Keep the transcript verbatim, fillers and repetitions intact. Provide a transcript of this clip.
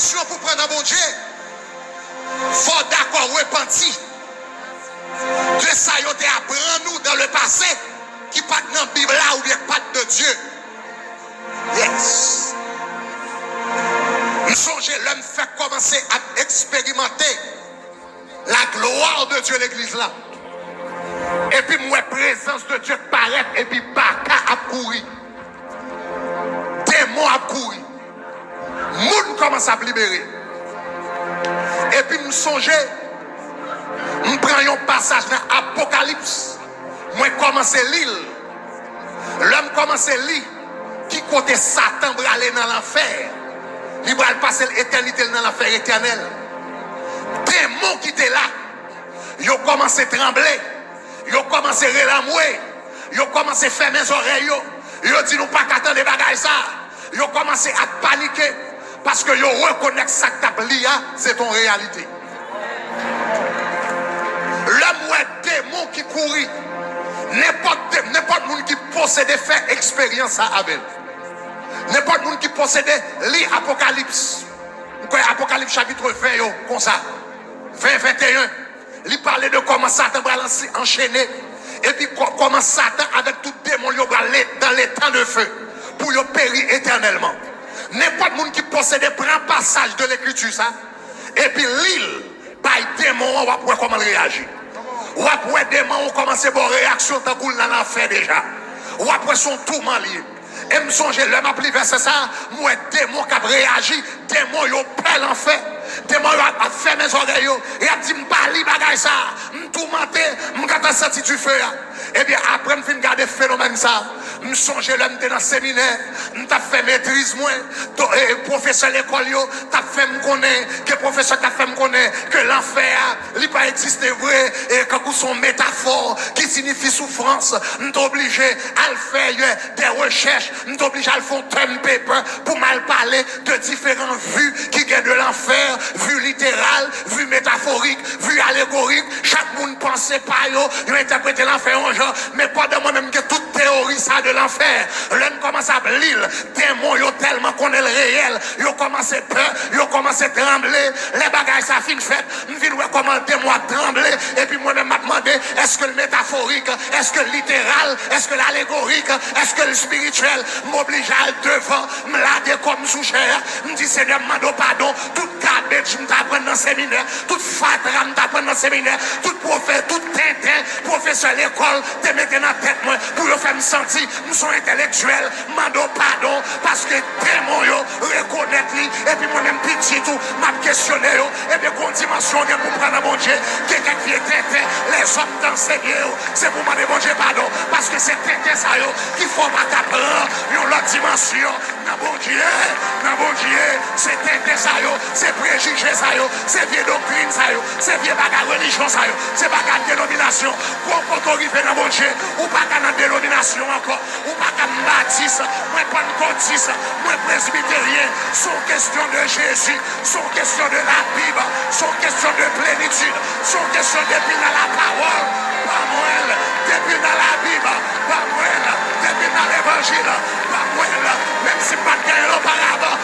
Desizyon pou pran nan Bondye, fò w dakò repanti de sa yo te aprann ou dans le passé ki pa t nan Bib la oubyen k pa t de Dye. Yes. M sonje lè m fèk kòmanse ap eksperimante la gloire de Dieu legliz la. Epi m wè prezans de Dye parèt epi baka ap kouri. Demon ap kouri. Moun kòmanse ap libere. Epi m sonje, m pran yon pasaj nan Apokalips. Mwen kòmanse li l. Lè m kòmanse li, ki kote Satan prale nan lanfè. Li pral pase l etènite l nan lanfè etènèl. Demon ki te la, yo kòmanse tranble. Yo kòmanse relanmwe. Yo kòmanse fèmen zòrèy yo. Yo di, "Nou pa ka tande bagay sa." Yo kòmanse ap panike paske yo rekonèt sa k t ap li a, se t on reyalite. Lè m wè demon ki kouri, nenpòt de, nenpòt moun ki posede fè eksperyans sa avè l. Nenpòt moun ki posede li Apokalips. M kwè Apokalips chapit ven yo konsa. Ven, venteyen. Li pale de kòman Satan pral ansi-, anchene, epi kò-, kòman Satan avèk tout demon l yo pral le-, dans l'étang de feu pou yo peri etènèlman. Nenpòt moun ki posede pran pasaj de lekriti sa, epi li l bay demon an, w ap wè kòman l reyaji. W ap wè demon an kòmanse ba w reyaksyon tankou l nan lanfè deja. W ap wè se yon touman l ye. E m sonje lè m ap li vèsè sa, m wè demon k ap reyaji, demon yo pè lanfè. Demon yo ap, ap fèmen zòrèy yo, e ap di, "M pa li bagay sa, m toumante, m gentan santi dife a." Ebyen, apre m fin gade fenomèn sa, m sonje lè m te nan seminè, m t ap fè metriz mwen, do-, e, pwofesè lekòl yo t ap fè m konnen, ke pwofesè t ap fè m konnen ke lanfè a, li pa egziste vre, e kankou se yon metafò ki siyifi soufrans, m te oblije al fè de rechèch, m te oblije al fè yon term paper pou m al pale de diferan vi ki gen de lanfè, vi literal, vi metaforik, vi alegorik. Chak moun panse pa yo, yo entèprete lanfè yon jan, men pandan mwen menm m gen tout teyori sa de lanfè. Lè m kòmanse ap li l, demon yo tèlman konnen l reyèl, yo kòmanse pè, yo kòmanse tranble. Lè bagay sa fin fèt, m vin wè kòman demon ap tranble, epi mwen menm m ap mande, èske l metaforik, èske l literal, èske l alegorik, èske l espirityèl? M oblije al devan, m lage kò m sou chè a, m di, "Senyè, m mande w padon, tout garbage m t aprann nan seminè, tout fatra m t aprann nan seminè, tout pwofè-, tout tenten pwofesè lekòl te mete nan tèt mwen pou yo fè m santi m se yon entèlektyèl, m mande w padon, paske demon yo rekonèt li, epi mwen menm pitit ou, m ap kesyone yo." Ebyen, gon dimansyon w gen pou pran nan Bondye. Gen kèk vye tenten, lèzòm t anseye w, se pou w mande Bondye padon, paske se tenten sa yo ki fè w pa ka pran yon lòt dimansyon nan Bondye, nan Bondye. Se tenten sa yo, se prejije sa yo, se vye doktrin sa yo, se vye bagay relijyon sa yo, se bagay denominasyon. Gon kote w rive nan Bondye, ou pa ka nan denominasyon ankò. Ou pa ka m batis, mwen pannkotis, mwen presbiteryen. Se yon kesyon de Jezi, se yon kesyon de Labib, se yon kesyon de plenitid, se yon kesyon depi l nan lapawòl, ban mwen l, depi l nan Labib, ban mwen l, depi l nan levanjil, ban mwen l. Menm si m pa t genyen l oparavan,